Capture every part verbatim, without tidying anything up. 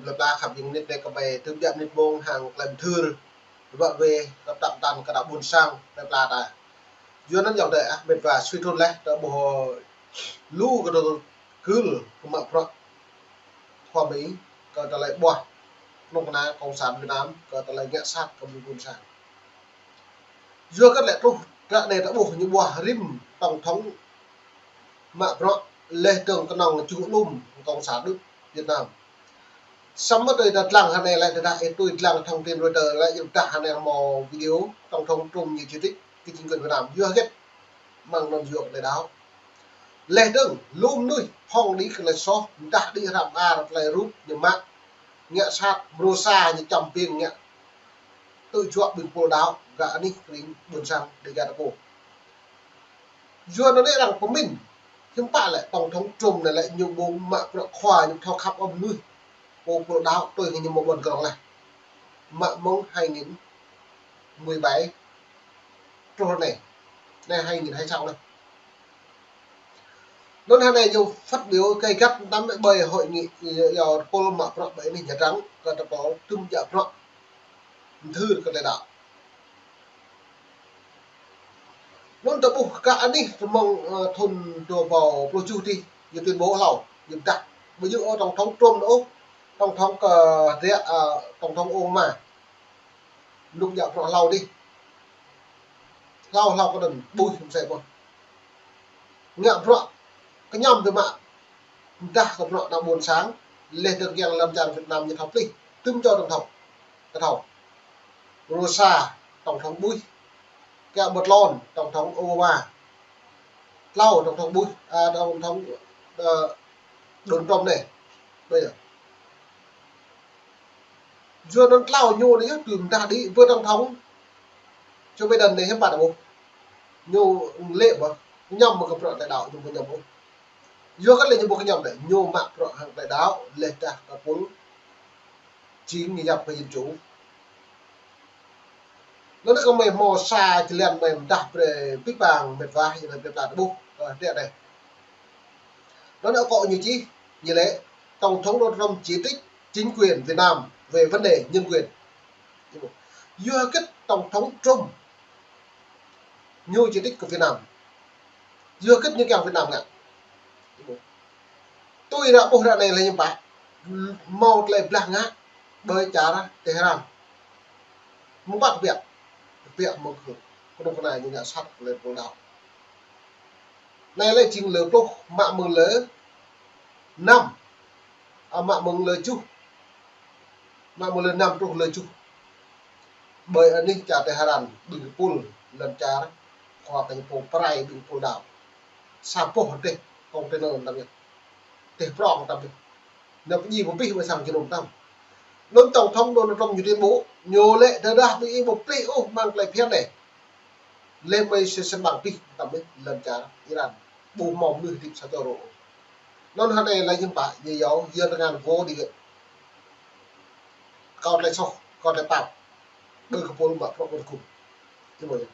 Plơi pla khăp jing nit anai kơ ƀai tơm biă nit mông hăng klem thưr. Ƀă wê kơ tăp tăn kơ đa ƀôn sang plơi pla ta. Yua anŭn yơh dêh ah, met wa sui thun leh, ta ƀuh lu kơ tơl kơl kơ mă bruă khua Mi, kơ tơlơi ƀuah kơnuk kơna Cộng sản Việt Nam, kơ tơlơi ngă sat kơ ƀing ƀôn sang. Yua kơ lĕ truh ră anai ta ƀuh ñu ƀuah rĭm tổng thống mă bruă leh dơ̆ng kơnơ̆ng čuh lum Cộng sản Đức Việt Nam. Samơ̆ tui ta lăng hơnai lĕ, tơdah ih tui lăng thông tin Reuters lĕ, yua dah hơnai hmâo video tổng thống Trump ñu chỉ trích kơ chính quyền Việt Nam. Yua hơget? Mơ̆ng anŭn yua kơ tơlơi đaŏ. Leh dơ̆ng lu mơnuih phŏng đĭ kơ tơlơi soh, mơdah đĭ hrăm ar tơlơi rup ñu mă, ngă sat, mrô sa ñu čăm ƀing ngă tơjuă ƀing pô đaŏ, gah anih kơ ƀing ƀôn sang Dega ta pô. Yua anŭn anai arăng pơmĭn, hiư̆m pă lĕ tổng thống Trump anai lĕ ñu ƀu mă bruă khua, ñu thâo khăp ôh mơnuih pô pô đaŏ tui hăng ñu mă ƀôn krong leh. Mă mơ̆ng hai nghìn mười bảy truh anai, anai hai nghìn hai mươi sáu anai. Anŭn hơnai ñu phát biểu gay gắt tơm ƀơi hội nghị, ơ, pôl mă bruă ƀơi anih Nhà Trắng, kơ ta pô tơm biă bruă mơthưr kơ tơlơi đaŏ. Anŭn ta ƀuh kơ anih tơ mơ̆ng, ơ, thun dua rơbâo pluh tơjuh dih, ñu tuyên bố hlâo, ñu dah. Ƀu djơ̆ ôh tổng thống Trump ôh, tổng thống kơ, ơ, tổng thống Obama. Anŭn ngă bruă hlâo dih. Hlâo hlâo kơ anŭn ƀuh mơsĕ ƀuh. Ngă bruă kơñăm biă mă. Mơdah kơ bruă ană ƀôn sang, leh dơ̆ng kiăng lŏn čar Việt Nam ñu thâo plih, tơm čô tổng thống. Kơ thâo. Mrô sa tổng thống Bush, kiăng ƀơi tlôn tổng thống Obama. Tlâo tổng thống Bush, à, tổng thống, ờ, Donald Trump anai. Ƀơi yơh. Yua anŭn tlâo ñu anai yơh, tui mơdah đĭ ƀơi tổng thống Joe Biden anai hiư̆m pă ta ƀuh. Ñu lĕ ƀă, kơñăm mă kơ bruă tơlơi đaŏ ñu ƀu kơñăm ôh. Yua kơ lĕ ñu ƀu kơñăm lĕ, ñu mă bruă hăng tơlơi đaŏ, leh dah kơ pôl jing ñu yap kơ dân chủ. Anŭn kơ mơi hmâo sa jơlan mơi mơdah brơi pĭ pang met wa, yua anŭn pĭ pang ta ƀuh, ơ, tĕ anai. Anŭn akŏ ñu čih, ñu lĕ, tổng thống Donald Trump chỉ trích chính quyền Việt Nam về vấn đề nhân quyền. Yua hơget tổng thống Trump ñu chỉ trích kơ Việt Nam? Yua hơget ñu kiăng Việt Nam ngă? Tui ră ƀuh ră anai lĕ hiư̆m pă, hmâo tơlơi blah ngă ƀơi čar Tehran. Mơ̆ng pă kơ biă, kơ biă mơ̆ng kơ, kơnuk kơna ñu ngă sat kơ tơlơi pô đaŏ. Anai lĕ jing lơ pluh, mă mơ̆ng lơ năm, a, mă mơ̆ng lơ tơjuh, mă mơ̆ng lơ năm truh lơ tơjuh. Ƀơi anih čar Tehran, ƀing kơpul lŏn čar, khua kơ ñu pô pơrai ƀing pô đaŏ. Sa boh rơdêh container tăm yơh. Rơdêh prŏng tăm yơh. Nao pơdjai pơpih ƀơi sang jơnum tăm. Anŭn tổng thống Donald Trump ñu tuyên bố, ñu lĕ tơdah ƀing ih ƀu plih ôh mơ̆ng tơlơi phiăn anai, lĕ mơi sẽ săn bằng pih tăm yơh lŏn čar Iran. Ƀu hmâo mơnuih hơdip sa čô ôh. Anŭn hơnai lĕ hiư̆m pă, ñu yua, yua tơngan vô điều kiện. Kâo tơlơi soh, kâo tơlơi pap. Ƀơi kơpul mă bruă ƀơi kơkuh.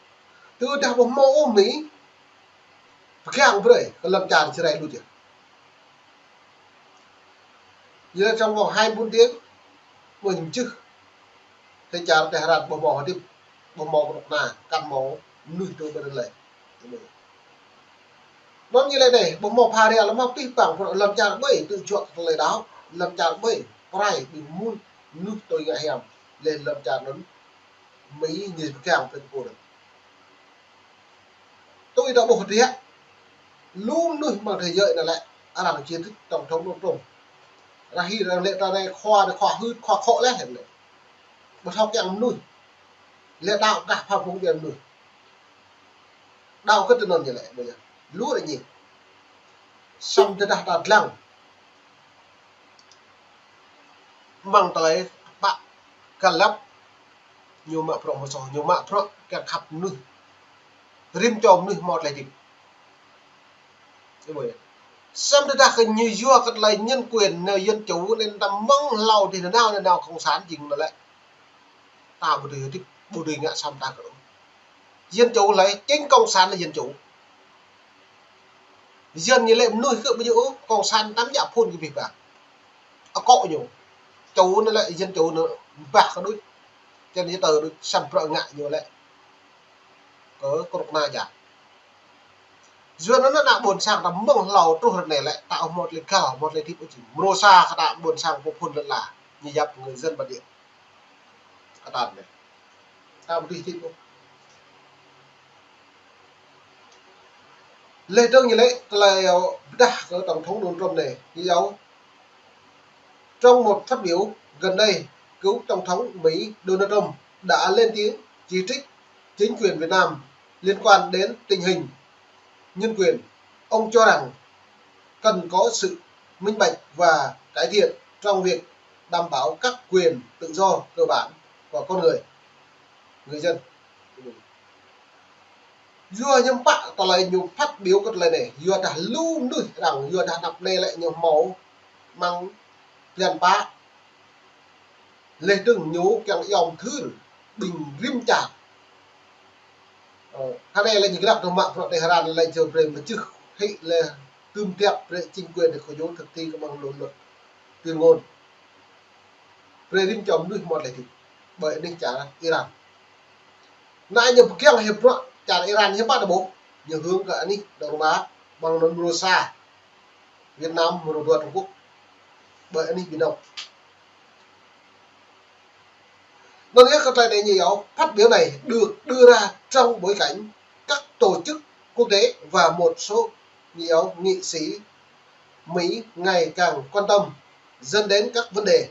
Tơdah ƀu hmâo ôh Mi pơgang brơi kơ lŏn čar Jrai đôč yơh. Yua trong vòng hai mươi bốn tiếng, mơi ñu čih. Tơ čar Tehran ƀu hmâo hơdip, ƀu hmâo kơnuk kơna, kăn hmâo mơnuih tui ƀơi anŭn lĕ. Anŭn ñu lĕ anai, ƀu hmâo pha ria lơ̆m pih pang bruă lŏn čar ƀơi tơjuă tơlơi đaŏ, lŏn čar ƀơi pơrai ƀing mơnuih, mơnuih tui ngă hiam, lĕ lŏn čar anŭn Mi ñu pơgang pơ kơpul. Tui ta ƀuh tơbiă, lu mơnuih mơ̆ng thế giới anai lĕ, arăng chỉ trích tổng thống Donald Trump. Arăng hil arăng lĕ ta anai khua, khua hưt, khua khŏ leh lĕ. Ƀu thâo kiăng mơnuih. Lĕ đaŏ kah pha phung biă mơnuih. Đaŏ kơ tơnŭn ñu lĕ, ƀu yơh. Lu lĕ ñu. Samơ̆ tơdah ta lăng mơ̆ng tơlơi pă kơ lăp ñu mă bruă mơ̆ soh, ñu mă bruă kiăng khăp mơnuih. Rĭm čô mơnuih hmâo tơlơi hơdip. Samơ̆ tơdah kơ ñu yua kơ tơlơi nhân quyền, nao dân chủ, anŭn ta mơ̆ng hlâo dih nanao, nanao cộng sản jing anŭn lĕ. Ta ƀu dưi hơdip, ƀu dưi ngă săm ta kơ. Dân chủ lĕ, chính cộng sản là dân chủ. Dân ñu lĕ mơnuih kơ ƀu djơ̆ ôh, cộng sản tăm djă phun kơ abih bang. Akŏ ñu. Čô anŭn lĕ, Yuan čô anŭn ƀah kơ đôč. Čen ñu tơ đôč, săm prăk ngă ñu lĕ. Kơ kơnuk kơna ja. Yuan anŭn ană ƀôn sang ta mơ̆ng hlâo truh ră anai lĕ, ta ƀu hmâo tơlơi găl, hmâo tơlơi tip ôh či. Mrô sa kơ ta ƀôn sang pô phŭn lŏn la. Ñu yap người dân bản địa. Kơ ta anai. Ta ƀu tui tip ôh. Leh dơ̆ng ñu lĕ tơlơi pơdah kơ Tổng thống Donald Trump anai, ñu iâu. Trong một phát biểu gần đây, cựu Tổng thống Mỹ Donald Trump đã lên tiếng chỉ trích chính quyền Việt Nam liên quan đến tình hình nhân quyền. Ông cho rằng cần có sự minh bạch và cải thiện trong việc đảm bảo các quyền tự do cơ bản của con người, người dân. Yua hiư̆m pă tơlơi ñu phát biểu kơ tơlơi anai, yua dah lu mơnuih arăng, yua dah anăp anai lĕ ñu hmâo mơ̆ng blan pă. Leh dơ̆ng ñu kiăng yom thưr ƀing rĭm čar. Ơ, hơnai lĕ ñu grăp tơ mă bruă Tehran lĕ jơ brơi mơčưh hĭ lĕ tơm tiap brơi chính quyền để khôi phục thực thi kơ mơ̆ng lŏn luật tuyên ngôn. Brơi rĭm čô mơnuih hmâo tơlơi tip. Ƀơi anih čar Iran. Anai ñu pơkiăng hĭ bruă čar Iran hiư̆m pă ta ƀuh. Ñu hương kơ anih Đông Nam Á, ƀing anŭn mrô sa. Việt Nam mrô dua Trung Quốc. Ƀơi anih Biển Đông. Anŭn yơh kơ tơlơi anai ñu iâu, phát biểu này được đưa ra trong bối cảnh các tổ chức quốc tế và một số nhiều nghị sĩ Mỹ ngày càng quan tâm dần đến các vấn đề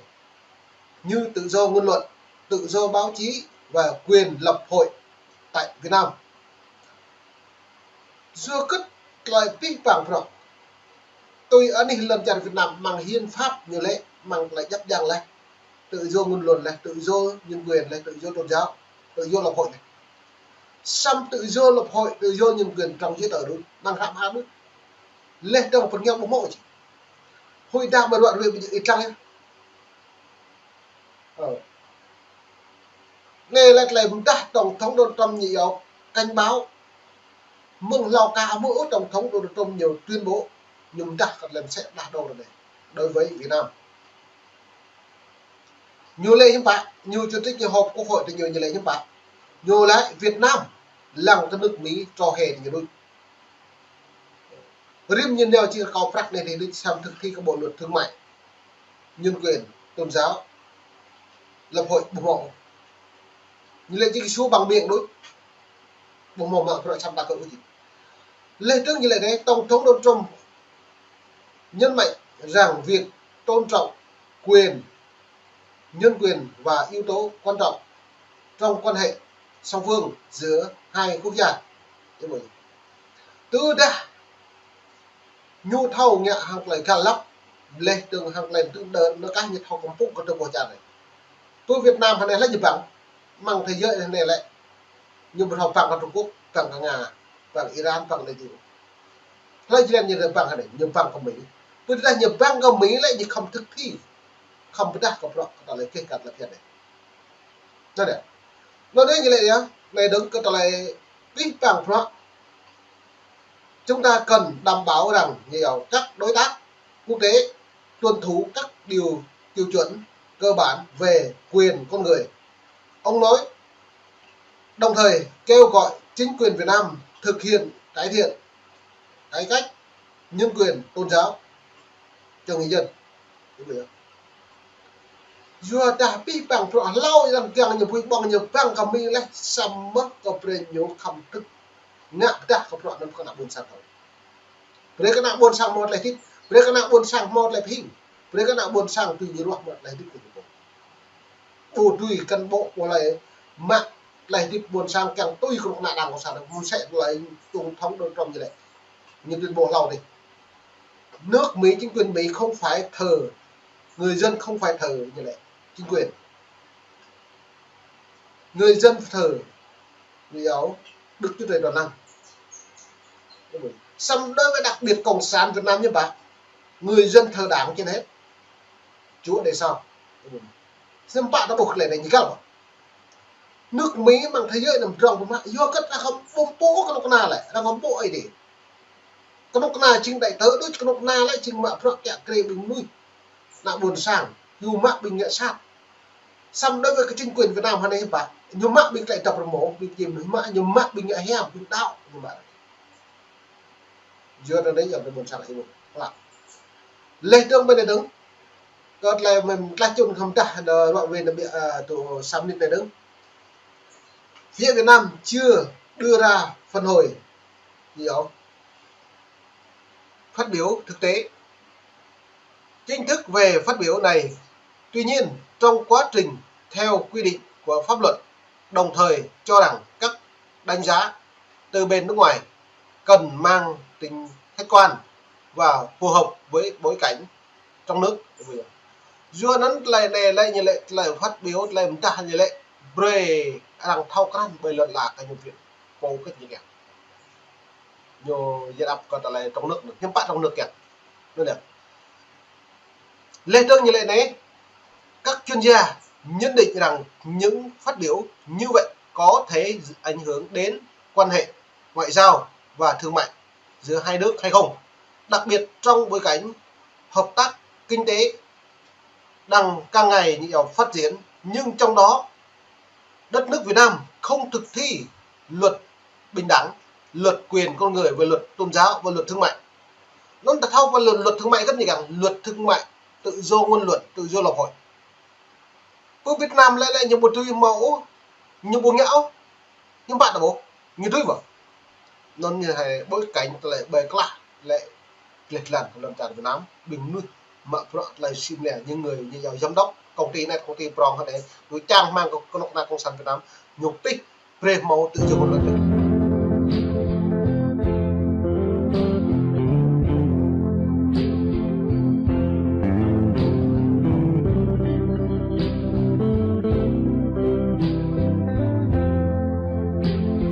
như tự do ngôn luận, tự do báo chí và quyền lập hội tại Việt Nam. Yua kơ tơlơi pih pang prŏng. Tui anih lŏn čar Việt Nam mơ̆ng hiến pháp ñu lĕ, mơ̆ng tơlơi djăp djăng lĕ. Tự do ngôn luận lĕ, tự do nhân quyền lĕ, tự do tôn giáo, tự do lập hội lĕ. Săm tự do lập hội, tự do nhân quyền trong giấy tờ đôč, mơ̆ng hră mơha đôč. Leh dơ̆ng pơrơngiao ƀu hmâo ôh či. Hơi dah mơ̆ ruă ruê ƀu djơ̆ ih lăng yơh. Ơ. Anai lĕ tơlơi pơdah Tổng thống Donald Trump ñu iâu cảnh báo. Mơ̆ng hlâo ka mơ̆ ôh Tổng thống Donald Trump ñu tuyên bố, ñu pơdah kơ tơlơi mơsĕ pơdah dơ̆ng ră anai đối với Việt Nam. Ñu lĕ hiư̆m pă, ñu chủ tịch ñu họp quốc hội tơ ñu, ñu lĕ hiư̆m pă. Ñu lĕ Việt Nam lăng kơ nước Mỹ trŏ hĕ tơ ñu đôč. Rĭm ñu nao či rơkâo prăk anai, anai, anai, săm thực thi kơ bộ luật thương mại, nhân quyền, tôn giáo, lập hội ƀu hmâo. Ñu lĕ či kơ su bằng miệng đôč. Ƀu hmâo mă bruă săm ta kơ ôh či. Leh dơ̆ng ñu lĕ anai, Tổng thống Donald Trump nhấn mạnh rằng việc tôn trọng quyền nhân quyền và yếu tố quan trọng trong quan hệ song phương giữa hai quốc gia. Tơdah ñu thâo ngă hăng tơlơi găl lăp, leh dơ̆ng hăng tơlơi tŭ đơ, nao kah ñu thâo kơmpŭk kơ tơpôh čar anai. Pơ Việt Nam hơnai lĕ ñu bang, mơ̆ng thế giới hơnai lĕ. Ñu ƀu thâo bang kơ Trung Quốc, bang kơ Nga, bang Iran, bang anai dih. Hlơi jơlan ñu bang kơ anai, ñu bang kơ Mỹ. Pơdah ñu bang kơ Mỹ lĕ ñu khŏm thực thi, khŏm pơdah kơ bruă kơ tơlơi keh kat lăp hiăp anai. Anŭn yơh. Anŭn yơh ñu lĕ yơh, anai dơ̆ng kơ tơlơi pih pang bruă. Chúng ta cần đảm bảo rằng nhiều các đối tác quốc tế tuân thủ các điều, tiêu chuẩn cơ bản về quyền con người. Ông nói, đồng thời kêu gọi chính quyền Việt Nam thực hiện cải thiện, cải cách nhân quyền tôn giáo cho người dân. Yua dah pih pang bruă hlâo lăm kiăng ñu pui ƀơ̆ng ñu bang kơ Mi leh samơ̆ kơ brơi ñu khŏm tŭ ngă pơdah kơ bruă anŭn kơ ană ƀôn sang thâo. Brơi kơ ană ƀôn sang hmâo tơlơi hơdip, brơi kơ ană ƀôn sang hmâo tơlơi pơhing, brơi kơ ană ƀôn sang tui ñu ruah hmâo tơlơi hơdip kơ ñu pô. Ƀu tui kăn ƀô̆ mơ̆ lĕ mă tơlơi hơdip ƀôn sang kiăng tui kơnuk kơna đảng cộng sản, mơsĕ tơlơi tổng thống Donald Trump ñu lĕ. Ñu tuyên bố hlâo dih. Nước Mỹ, chính quyền Mỹ không phải thờ, người dân không phải thờ như lẽ chính quyền. Người dân thờ, người giáo, Đức Chúa Trời toàn năng. Song đối với đặc biệt Cộng sản Việt Nam ñu pă, người dân thờ Đảng trên hết. Chúa để sau. Song pă ta ƀuh lĕ anai ñu găl. Nước Mỹ mơ̆ng thế giới anŭn pơdrŏng pơmă, yua kơ arăng khŏm ƀu pô kơnuk kơna lĕ, arăng khŏm ƀu ai dêh. Kơnuk kơna jing đại tứ đôč, kơnuk kơna lĕ jing mă bruă kiă kriê ƀing mơnuih. Ană ƀôn sang. Ñu mă ƀing ngă sat. Samơ̆ đối với cái chính quyền Việt Nam hơnai hiư̆m pă? Ñu mă ƀing tơlơi dăp rơmô, ƀing čim, ñu mă, ñu mă ƀing ngă hiam, ƀing đaŏ, ñu mă. Yua anŭn yơh, yua anŭn ƀôn sang ih ƀuh. Klă. Leh dơ̆ng ƀơi anai dơ̆ng. Kơ tơlơi mơ̆n tlaih čun khăm dah, đơ rŏ wê nă ƀiă, ơ, tŭ sa mơnit anai dơ̆ng. Phía Việt Nam chưa đưa ra phản hồi gì đó, phát biểu thực tế chính thức về phát biểu này. Tuy nhiên, trong quá trình theo quy định của pháp luật, đồng thời cho rằng các đánh giá từ bên nước ngoài cần mang tính khách quan và phù hợp với bối cảnh trong nước. Yua anŭn tơlơi anai lĕ ñu lĕ tơlơi phát biểu, tơlơi mơdah ñu lĕ brơi arăng thâo krăn ƀơi lŏn ala kơ ñu pô kơ ñu kiăng. Ñu yơh ăp kơ tơlơi trong nước, hiư̆m pă trong nước kiăng. Anŭn yơh. Leh dơ̆ng ñu lĕ anai, các chuyên gia nhận định rằng những phát biểu như vậy có thể ảnh hưởng đến quan hệ ngoại giao và thương mại giữa hai nước hay không, đặc biệt trong bối cảnh hợp tác kinh tế đang càng ngày nhiều phát triển, nhưng trong đó đất nước Việt Nam không thực thi luật bình đẳng, luật quyền con người, về luật tôn giáo và luật thương mại. Anŭn ta thâo ƀơi luật, luật thương mại gơ̆t ñu kiăng, luật thương mại, tự do ngôn luận, tự do lập hội. Pơ Việt Nam lĕ lĕ ñu ƀu tui hmâo ôh, ñu ƀu ngă ôh, ñu ƀă ta ƀuh, ñu tui ƀă. Anŭn ñu hai bối cảnh tơlơi ƀơi klah lĕ gleh glan kơ lŏn čar Việt Nam, ƀing mơnuih mă bruă tơlơi sim lĕ, những người như giám đốc công ty anai, công ty prong hơnai, ñu čang hmang kơ kơnuk kơna cộng sản Việt Nam, ñu pih brơi hmâo tự do ngôn luận.